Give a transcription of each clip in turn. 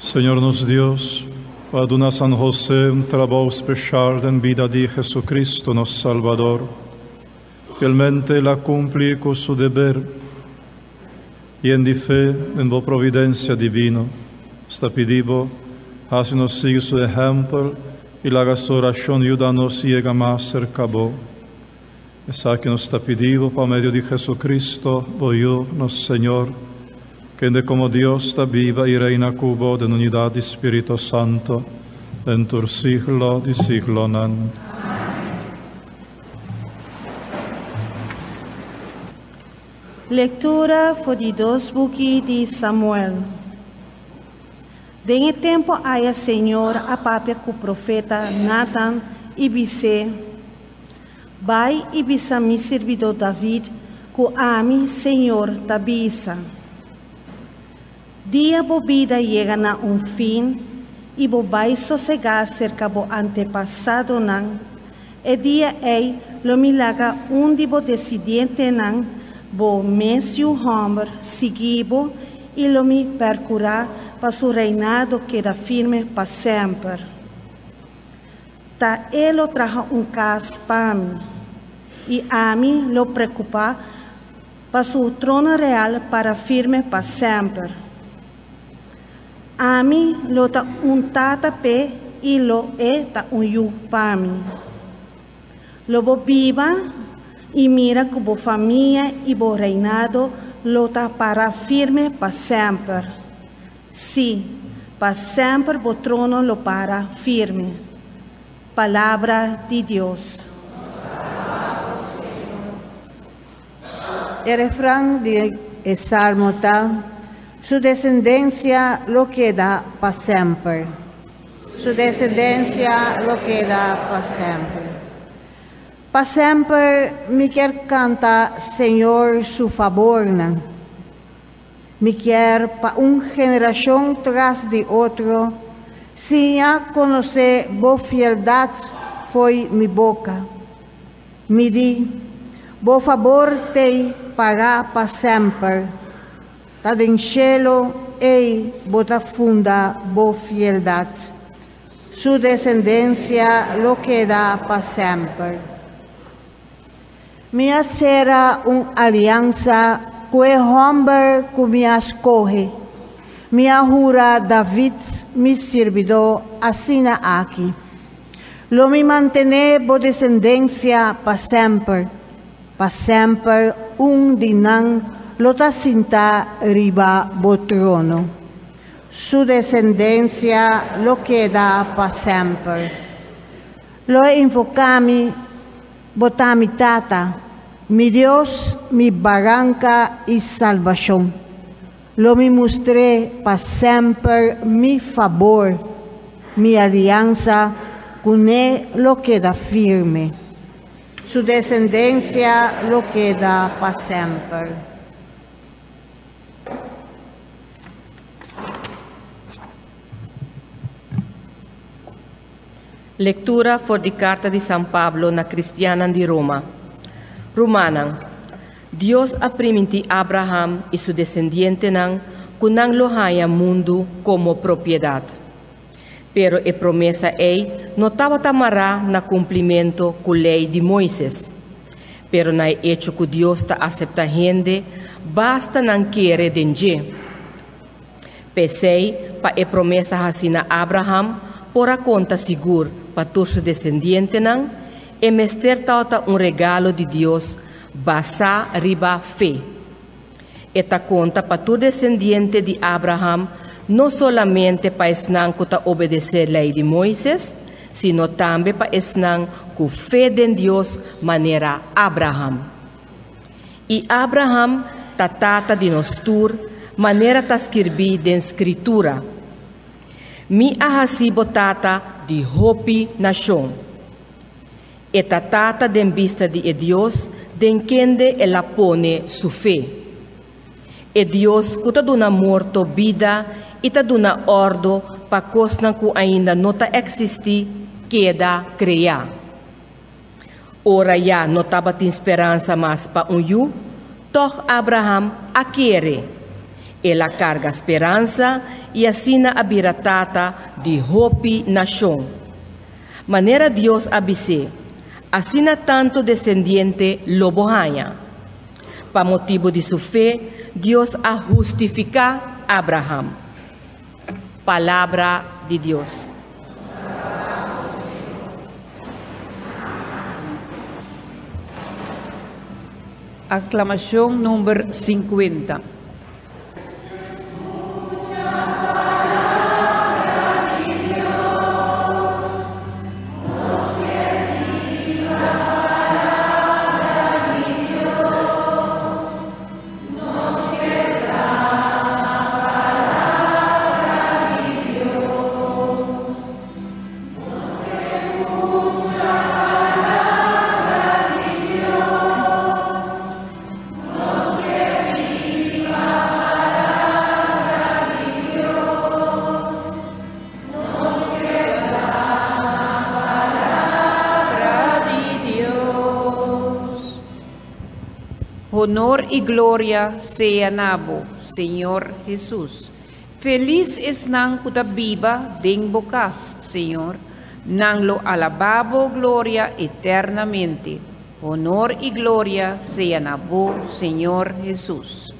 Señor nos Dios, Bo a duna San José un trabou special den bida di Jesucristo nos Salbador. Fielmente el a cumpli cu su deber. Yen di fe den Bo providencia divino, nos ta pidi Bo, haci nos sigui su ehempel y laga su oracion yuda nos yega mas cerca Bo. Esaki nos ta pidi Bo pa medio di Jesucristo, Bo Yu, nos Señor, kende como Dios ta biba y reina cu Bo den unidad di Spirito Santo, den tur siglo di siglonan. Lectura for di dos buki di Samuel. Den e tempo aya Señor a papia cu profeta Natan y bis'é, Bai i bisa mi sirbidó David ku ami, señor, ta bisa, Dia bo bida yega na un fin i bo bai sosegá serka bo antepasadonan, e dia ei lo mi laga un di bo desidientenan, bo mes yu hòmber, sigui bo i lo mi pèrkurá pa su reinado keda firme pa semper. Ta e lo traha un kas pa mi, i ami lo preokupá pa su trono real para firme pa semper. Ami lo ta un tata p'e i lo e ta un yu pa mi. Lo bo biba i mira ku bo famia i bo reinado lo ta para firme pa semper. Sí, pa semper bo trono lo para firme. Palabra di Dios. E refran di e salmo ta, Su desendensia lo keda pa semper. Su desendensia lo keda pa semper. Pa semper mi kier kanta Señor su fabornan. Mi kier pa un generashon tras di otro siña konosé bo fieldat fo'i mi boka. Mi di, Bo fabor t'ei pará pa semper, ta den shelu ei bo ta funda bo fieldat. Su desendensia lo keda pa semper. Mi a sera un aliansa ku e hòmber ku mi a skohe. Mi a hura David, mi sirbidó, asina aki, Lo mi mantené bo desendensia pa semper, pa semper un di nan lo ta sintá riba bo trono. Su desendensia lo keda pa semper. Lo e invoká mi. Bo ta mi Tata, mi Dios, mi baranka i salbashon. Lo mi mustr'é pa semper mi fabor, mi aliansa kuné lo keda firme. Su desendensia lo keda pa semper. Lektura for di karta di San Pablo na kristiannan di Roma. Rumannan, Dios a primintí Abraham i su desendientenan ku nan lo haña mundu komo propiedat. Pero e promesa ei no tabata mará na kumplimentu ku Lei di Moises, pero na e echo ku Dios ta aseptá hende basta nan kere den dje. P'esei, pa e promesa hasí na Abraham por a konta sigur pa tur su desendientenan, e mester tabata un regalo di Dios basá riba fe. E ta konta pa tur desendiente di Abraham, no solamente pa esnan ku ta obedesé Lei di Moises, sino tambe pa esnan ku fe den Dios manera Abraham. I Abraham ta tata di nos tur, manera ta skirbí den Skritura, Mi a hasi bo tata di hopi nashon. E ta tata den bista di e Dios den kende el a pone su fe. E Dios ku ta duna morto bida i ta duna òrdu pa kosnan ku ainda no ta eksistí keda kreá. Ora ya no tabatin speransa mas pa un yu, tòg Abraham a kere. El a karga speransa i asina a bira tata di hopi nashon. Manera Dios a bis'é, Asina tantu desendiente lo bo haña. Pa motibu di su fe, Dios a hustifiká Abraham. Palabra di Dios. Aklamashon number 50. Honor i gloria sea na bo, Señor Hesus. Felis esnan ku ta biba den bo kas, Señor. Nan lo alabá bo gloria eternamente. Honor i gloria sea na bo, Señor Hesus.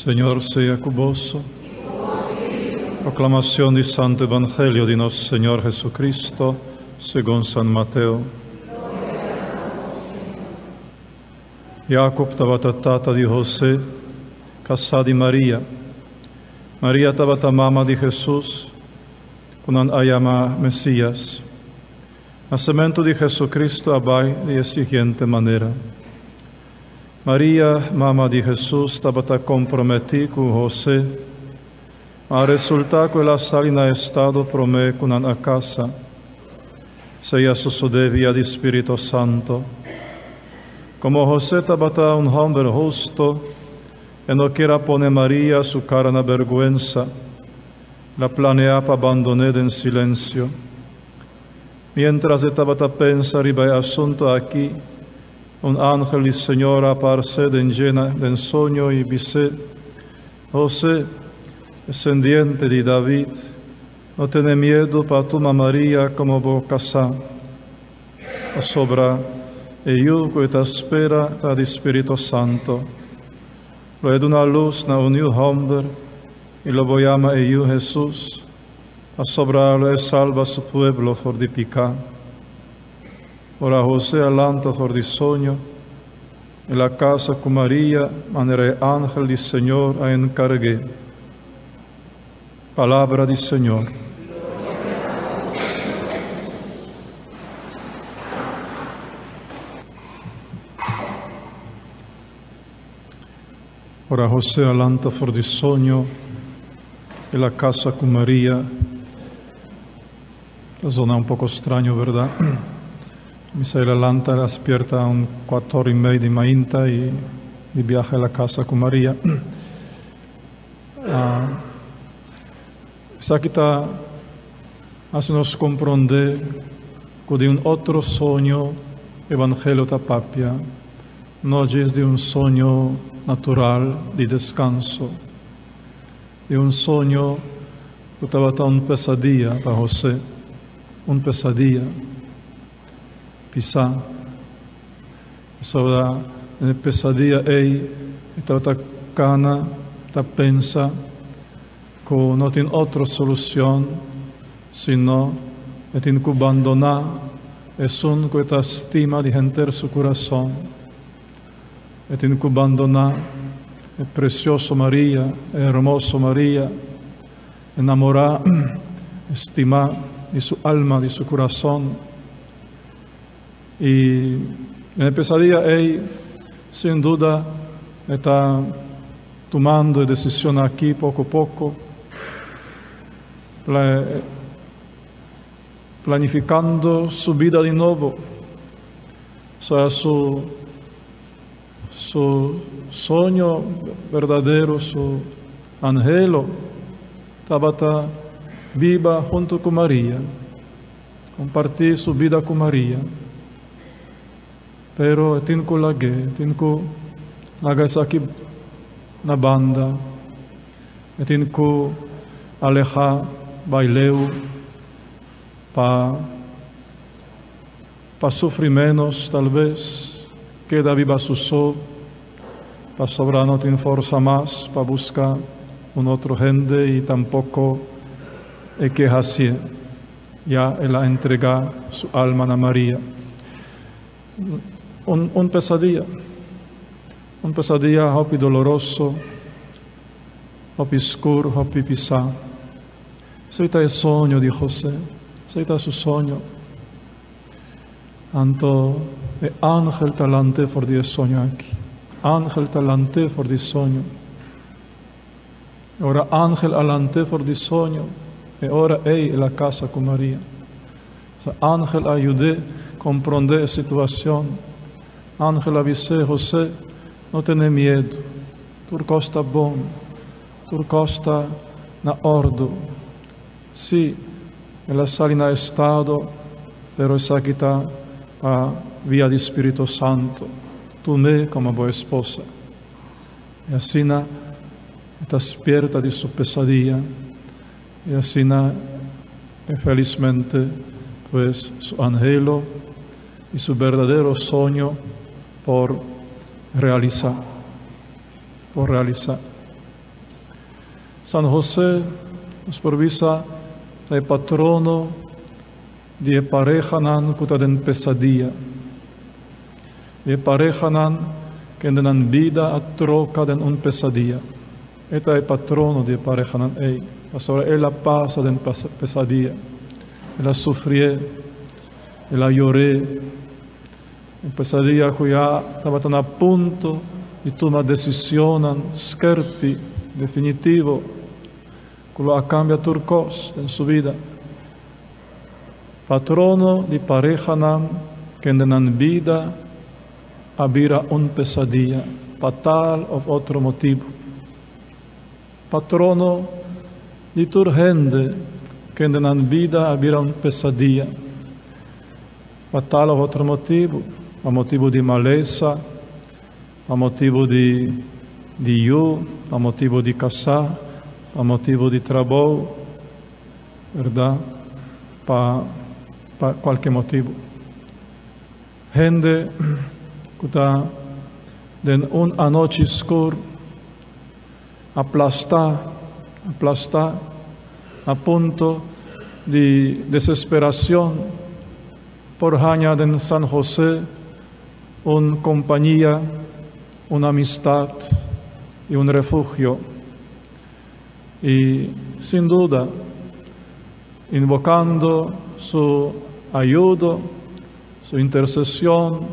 Señor sea ku boso. Proclamación di Santo Evangelio di nos Señor Jesucristo, segun San Mateo. Jacob tabata tata di José, kasá di Maria. Maria tabata mama di Jesus, ku nan a yama Mesias. Nasementu di Jesucristo a bai di e siguiente manera. Maria, mama di Jesus, tabata komprometí ku José, ma a resultá ku el a sali na estado promé ku nan a kasa. Esei a sosodé via di Spirito Santo. Komo José tabata un hòmber husto, e no kier a pone Maria su kara na bèrgwensa. El a planeá pa bandon'é den silensio. Miéntras e tabata pensa riba e asuntu akí, un ángel di Señor a aparsé den dje den soño i bis'é, José, desendiente di David, no tene miedu pa tuma Maria komo bo kasá, pasobra e yu ku e ta spera ta di Spiritu Santu. Lo e duna lus na un yu hòmber, i lo bo yama e yu Hesus, pasobra lo e salba su pueblo for di piká. Ora José a lanta for di soño, el a kasa ku Maria manera e angel di Señor a enkarg'é. Palabra di Señor. Ora José a lanta for di soño, el a kasa ku Maria. Ta zona un poko straño, bèrdat? Mi sa el a lanta, el a spierta un kuator i mei di mainta i di biaha el a kasa ku Maria. Esaki ta hasi nos komprondé ku di un otro soño Evangelio ta papia, no djis di un soño natural di deskanso. Di un soño ku tabata un pesadia pa José, un pesadia pisá. Pasobra den e pesadia ei e tabata kana ta pensa ku no tin otro solushon sino e tin ku bandoná esun ku e ta stima di henter su kurason. E tin ku bandoná e presioso Maria, e hermoso Maria, enamorá, estimá di su alma, di su kurason. I den e pesadia ei, sin duda, e ta tumando e desishon aki poko poko, planifikando su bida di nobo. Sea su, su soño berdadero, su anhelo, tabata biba huntu ku Maria, kompartí su bida ku Maria. Pero tin ku lag'é, tin ku laga esaki na banda, e tin ku alehá bai leu pa pa sufri ménos tal bes, keda biba su so, pasobra no tin forsa mas pa buska un otro hende i tampoko e ke hasié. Ya el a entregá su alma na Maria. Un, un pesadia. Un pesadia hopi doloroso, hopi skur, hopi pisá. Esei ta e soño di José. Esei ta su soño. Anto e angel ta lant'é for di e soño aki. Angel ta lant'é for di soño. E ora angel a lant'é for di soño, e ora ei el a kasa ku Maria. Sa angel a yud'é komprondé e situashon. Angel a bis'é, José, no tene miedu. Tur kos ta bon. Tur kos ta na òrdu. Sí, el a sali na estado, pero esaki ta pa via di Spiritu Santu. Tum'é komo bo esposa. I asina e ta spierta di su pesadia, i asina e felismente pues su anhelo i su berdadero soño por realisá, por realisá. San José, nos por bisa, ta e patrono di e parehanan ku ta den pesadia. Di e parehanan kende nan bida a troka den un pesadia. E ta e patrono di e parehanan ei, pasobra el a pasa den pesadia. El a sufrié, el a yor'é. Un pesadia ku ya tabata na punto di tuma desisionnan skerpi, definitivo, ku lo a kambia tur kos den su bida. Patrono di parehanan kende nan bida a bira un pesadia pa tal òf otro motibu. Patrono di tur hende kende nan bida a bira un pesadia pa tal òf otro motibu, pa motibu di malesa, pa motibu di di yu, pa motibu di kasá, pa motibu di trabou. Berdad, pa pa kualke motibu. Hende ku ta den un anochi skur, aplastá, aplastá, na punto di desesperacion, por haña den San José un compañia, un amistad i un refugio. I sin duda, invocando su ayudo, su intercesion,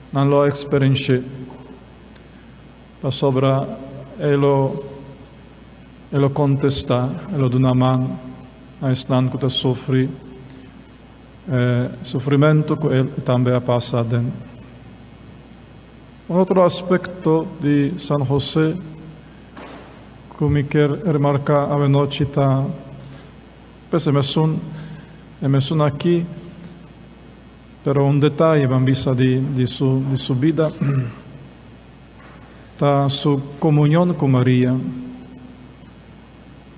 nan lo a experenci'é, pasobra e lo e lo contestá, e lo duna man na esnan cu ta sufri e sufrimento cu el tambe a pasa aden. Un otro aspecto di San José cu mi kier remarca awenochi ta, pues e mesun, e mesun aki, pero un detaye ban bisa di, di su, di su bida, ta su comunion cu Maria.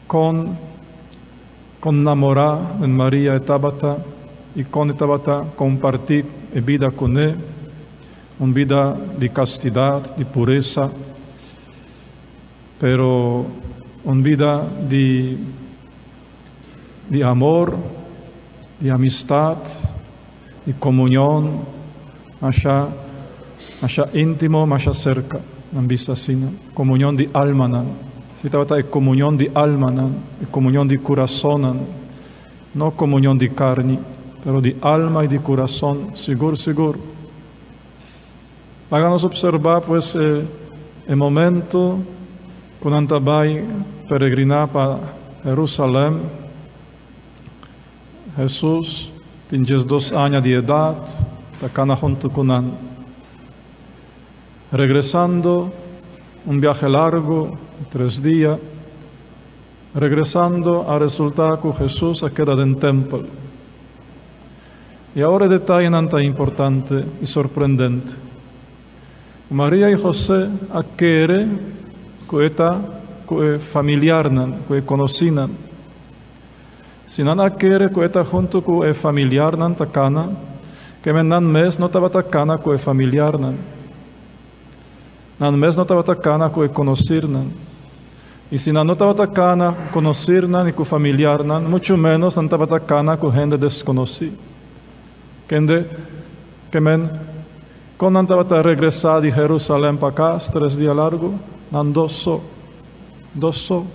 Con, con namora den Maria e tabata y con e tabata comparti e bida cune. Un bida di castidad, di puresa, pero un bida di di amor, di amistad, di comunion masha masha intimo, masha cerca, nan bisa asina, comunion di almanan. Si tabata e comunion di almanan, e comunion di curasonnan, no comunion di carni, pero di alma y di curason, sigur sigur. Laga nos observá pues e e momento ku nan ta bai peregriná pa Herusalèm. Hesus tin diesdos aña di edat. Ta kana huntu ku nan. Regresando, un biahe largu, tres dia, regresando a resultá ku Hesus a keda den tèmpel. I awor e detayenan ta importante i sorprendente. Maria i José a kere ku e ta ku e familiarnan, ku e konosínan. Si nan a kere ku e ta huntu ku e familiarnan ta kana, ke men nan mes no tabata kana ku e familiarnan. Nan mes no tabata kana ku e konosirnan. I si nan no tabata kana ku konosirnan i ku familiarnan, muchu ménos nan tabata kana ku hende deskonosí. Kende ke men kon nan tabata regresá di Herusalèm pa kas tres dia largu? Nan dos so. Dos so.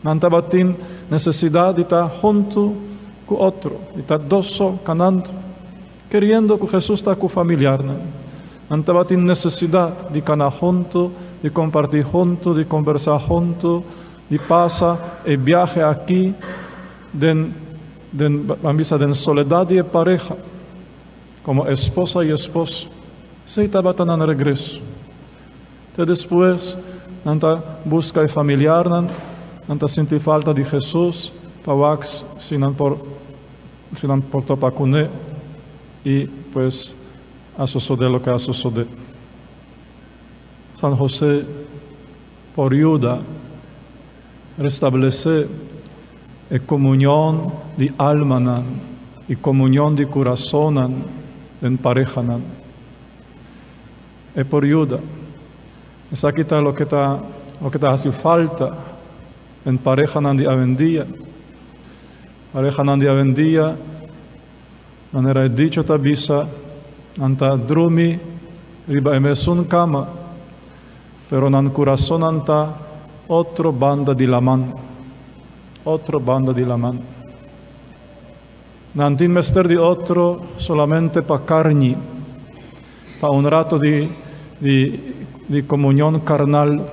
Nan tabatin nesesidat di ta huntu ku otro, di ta dos so kanando, keriendo ku Hesus ta ku familiarnan. Nan tabatin nesesidat di kana huntu, di kompartí huntu, di kombersá huntu, di pasa e biahe aki den den ban bisa den soledat di e pareha, komo esposa i esposo. Esei tabata nan regreso. Te despues nan ta buska e familiarnan, nan ta sinti falta di Hesus pa wak si nan por si nan por topa kuné i pues a sosodé loke a sosodé. San José por yuda restablesé e komunion di almanan i komunion di kurasonnan den parehanan. E por yuda. Esaki ta loke ta loke ta hasi falta den parehanan di awendia. Parehanan di awendia, manera e dicho ta bisa, nan ta drumi riba e mesun kama, pero nan kurasonnan ta otro banda di laman. Otro banda di laman. Nan tin mester di otro solamente pa karni, pa un rato di di di komunion karnal,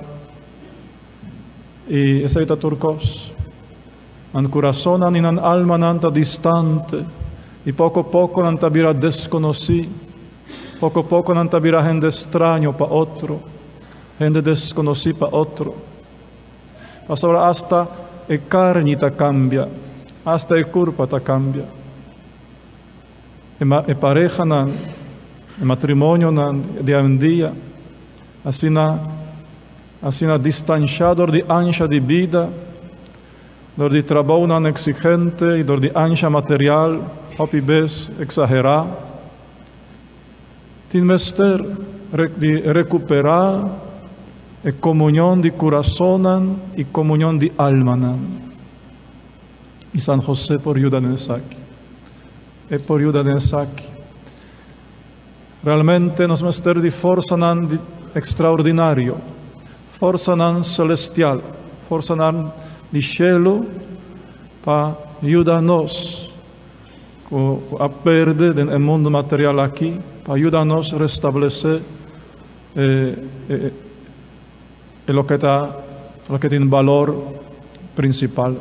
i esei ta tur kos. Nan kurasonnan i nan almanan ta distante, i poko poko nan ta bira deskonosí, poko poko nan ta bira hende straño pa otro, hende deskonosí pa otro. Pasobra asta e karni ta kambia, asta e kurpa ta kambia. E, e parehanan, e matrimonionan di awendia, asina, asina distanshá dor di ansha di bida, dor di trabounan eksigente i dor di ansha material, hopi bes eksaherá, Tin mester di rekuperá e komunion di kurasonnan i komunion di almanan. I San José por yuda den esaki. E por yuda den esaki. Realmente nos mester di forsanan di ekstraordinario, forsanan selestial, forsanan di shelu pa yuda nos. Ku a perde den e mundu material aki pa yuda nos restablesé e e loke ta loke tin balor prinsipal.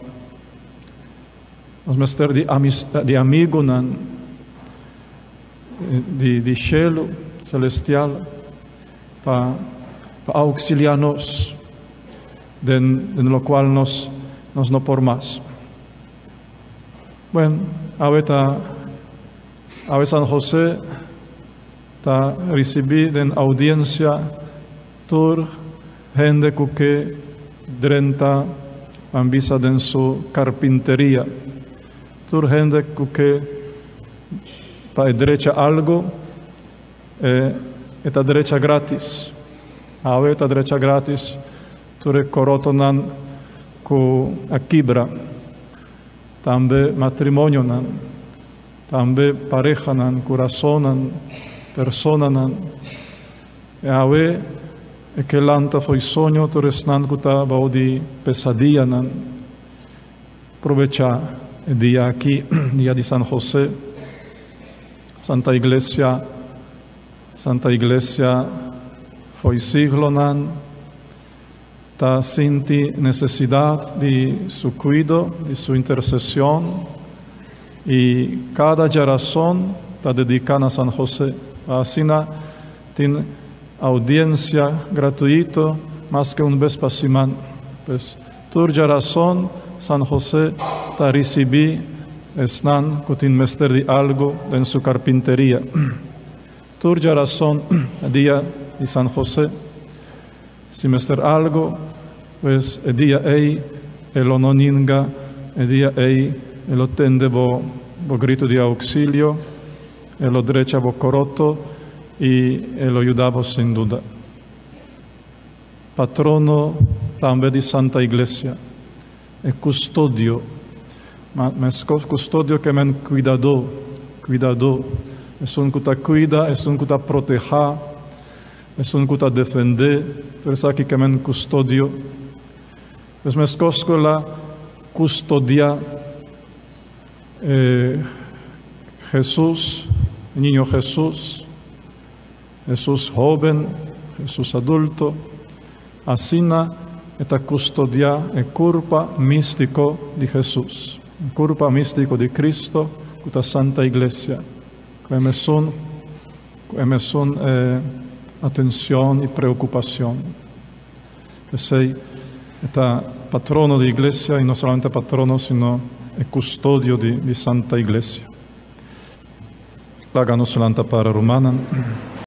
Nos mester di amistad di amigunan di di shelu selestial pa pa auxiliá nos den den lokual nos nos no por mas. Buen, awe ta awe San Jose ta risibí den audiensia tur hende ku ke drenta ban bisa den su karpinteria. Tur hende ku ke pa e drecha algu e e ta drecha gratis. Awe ta drecha gratis tur e korotonan ku a kibra. Tambe matrimonionan, tambe parehanan, kurasonnan, personanan. E awe e ke lanta fo'i soño tur esnan ku ta bou di pesadianan. Probechá e dia aki, dia di San José. Santa Iglesia, Santa Iglesia fo'i siglonan. Ta sinti nesesidat di su kuido, di su intersesion, i kada djarason. ta dediká na San José. Asina tin oudiensia gratuito mas ku un bes pa siman. Pues tur djarason San José ta risibí esnan ku tin mester di algu den su karpinteria. Tur djarason dia di San José. Si mester algu, pues e dia ei e lo no ninga, e dia ei e lo tende bo bo gritu di ouksilio, e lo drecha bo koroto i e lo yuda bo sin duda. Patrono tambe di Santa Iglesia, e kustodio, ma meskos kustodio ke men kuidadó, kuidadó, esun ku ta kuida, esun ku ta protehá, esun ku ta defendé, tur esaki ke men kustodio. Pues meskos ku el a kustodiá e Hesus, e niño Hesus, Hesus hóben, Hesus adulto, asina e ta kustodiá e kurpa místiko di Hesus, e kurpa místiko di Cristo ku ta Santa Iglesia, ku e mesun ku e mesun atencion i preocupacion. P'esei e ta patrono di Iglesia i no solamente patrono sino e custodio di Santa Iglesia. Laga nos lanta para rumannan.